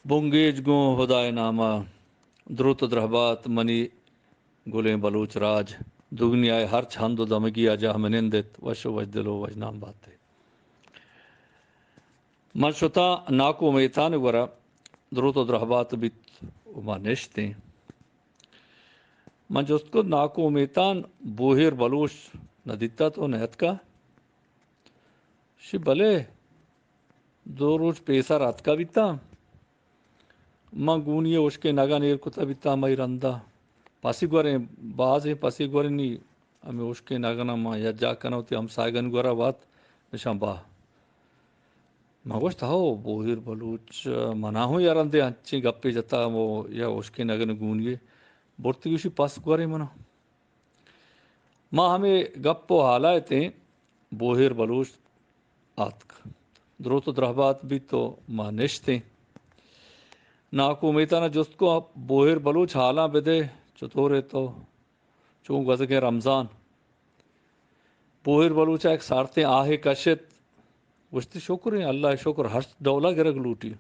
بنگیج گوں ہدائے ناما۔ دروت و درہبات منی گلیں بلوچ راج۔ دگنیائے ہرچ ہند و دمگی ءَ جاہ منند ات، وش و وشدل و وشنام بات ئے۔ من شتاں ناکو میتان گورا، دروت و درہبات بیت و ما نشتیں۔ من جست کت، ناکو میتان، بوہیر بلوچ نہ دیتا تو نیتکا؟ شی بلے، دو روچ پیسر اتکا بیتاں۔ من گونی ءِ ہشکیں نگن ایر کتا بیتاں ہمائی رندا۔ پسی گوریں، بازیں پسی گورنی ہمے ہشکیں نگناں من یکجاہ کناں وتی ہمساہگانی گورا وت نشان باہ۔ من گوشت، ہو، بوہیر بلوچ منا ہوں یا رندے انچیں گپے جتا، ہمو یا ہشکیں نگن گونی ءَ برتی گوشی پس گوریں منا۔ ما ہمے گپ و حالا اتیں، بوہیر بلوچ آتک۔ دروت و درہبات بیت و ما نشتیں۔ ناکو میتانا جست کو، بوہیر بلوچ حالاں بدے، چطور ئے تو؟ چون گوزگیں رمضان؟ بوہیر بلوچا یک سارتیں آہے کشت، گوشتی، شکریں، اللہ شکر، ہر ڈولا گرگ لوٹی۔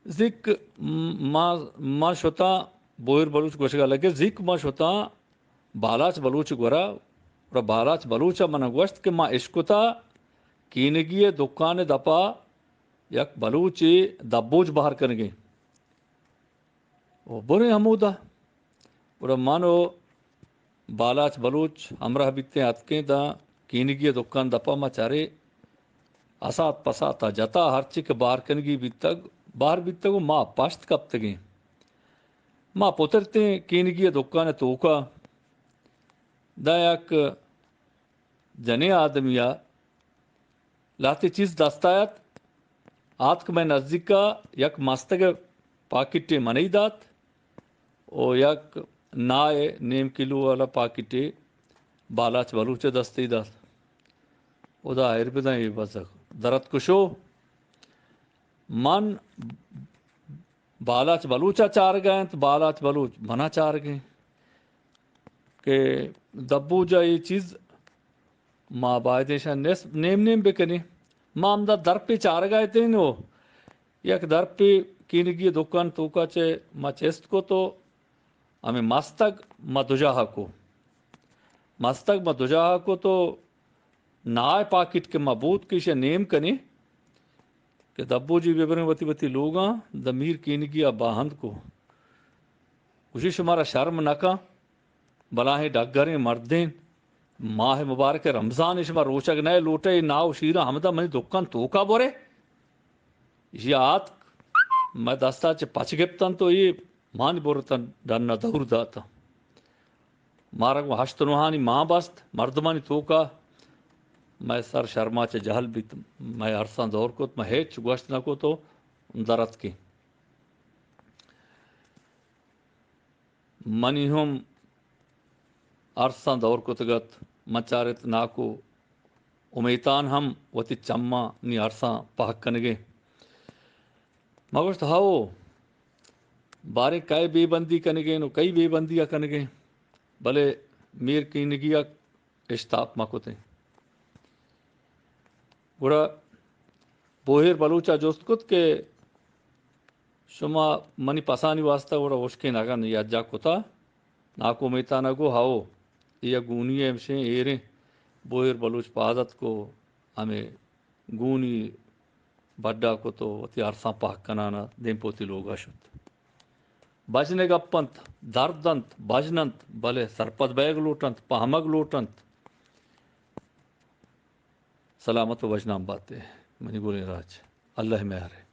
زیک م-، ما، ما شتاں، بوہیر بلوچ گوشگا لگے، زیک ما شتاں بالاچ بلوچ گورا، گڑا بالاچ بلوچ ءَ منا گوشت کہ ما اشکتا کینگی ءِ دکان ءِ دپا یک بلوچے دبوج بہر کنگیں۔ و بریں ہمودا۔ گڑا من و بالاچ بلوچ ہمراہ بیتیں، اتکیں داں کینگی ءِ دکان دپا۔ ما چارے اسات پساتا جتا، ہرچی کہ بار کنگی بیتگ، بار بیتگ و ما پشت کپتگیں۔ ما پترتیں کینگی ءِ دکان ءِ توکا۔ داں یک جنیں آدمیا لہتے چیز دست آیت، آتک مئے نزیکا، یک مستگ پاکٹے منی دات و یک نائے نیم کلو والا پاکٹے بالاچ بلوچ دستی دات۔ خدا ہیر بدن، اے بزگ درت کشو۔ من بالاچ بلوچا چارگا انت، بالاچ بلوچ منا چارگیں کہ دبوجا اے چیز ما باید ایشاں نصف، نیم نیم بکنیں۔ ما ہمدا درپے چارگا اتیں و یک درپے کینگی دکان توکا چہ ما چست کت و ہمیں مستگ ما دجاہ کو۔ مستگ ما دجاہ کو تو نائے پاکٹ کہ ما بوت کہ ایشاں نیم کنیں کہ دبوجی ببریں وتی وتی لوگاں، داں میر کینگی ءَ باہند کو۔ گوشی، شمارا شرم نہ کن؟ بلاہیں ڈگریں مردین، ماہ مبارک رمضان، شما روچگ نہ لوٹے، ناہ و شیراں ہمدا منی دکان توکا برے۔ ایشی آتک، مئے دستا چہ پچ گپتن تو اے مانی برتن ڈنا دور داتاں۔ مارا گوں ہشت نوہانی مان بست، مردمانی توکا مئے سر شرما چہ جہل بیت، مئے ارساں دور کت، مئے ہچ گوشت نہ کت و در اتکیں۔ منی ہم ارساں دور کتگ ات، من چارت ناکو امیتان ہم وتی چماں نی ارساں پہک کنگے۔ ما گوشت، ہئو، باریں کئے بے بندی کنگے نو کئی بے بندی ءَ کنگے، بلے میر کینگی ءَ اشتاپ ما کتیں۔ گڑا بوہیر بلوچ ءَ جست کت کہ شما منی پسانی واسطہ گڑا ہشکیں نگن یکجاہ کتا؟ ناکو میتان ءَ گو، ہئو، اے یک گونی ءِ ہمشیں ایریں۔ بوہیر بلوچ پاد اتک و ہمے گونی بڈا کت و وتی ارساں پہک کنان ءَ دیم پہ وتی لوگ ءَ شت۔ بژن ءِ گپ انت، درد انت، بژن انت، بلے سرپد بئیگ لوٹ انت، پہمگ لوٹ انت۔ سلامت و وژنام بات ئے منی گلیں راج۔ اللہ ءِ مہر ءَ۔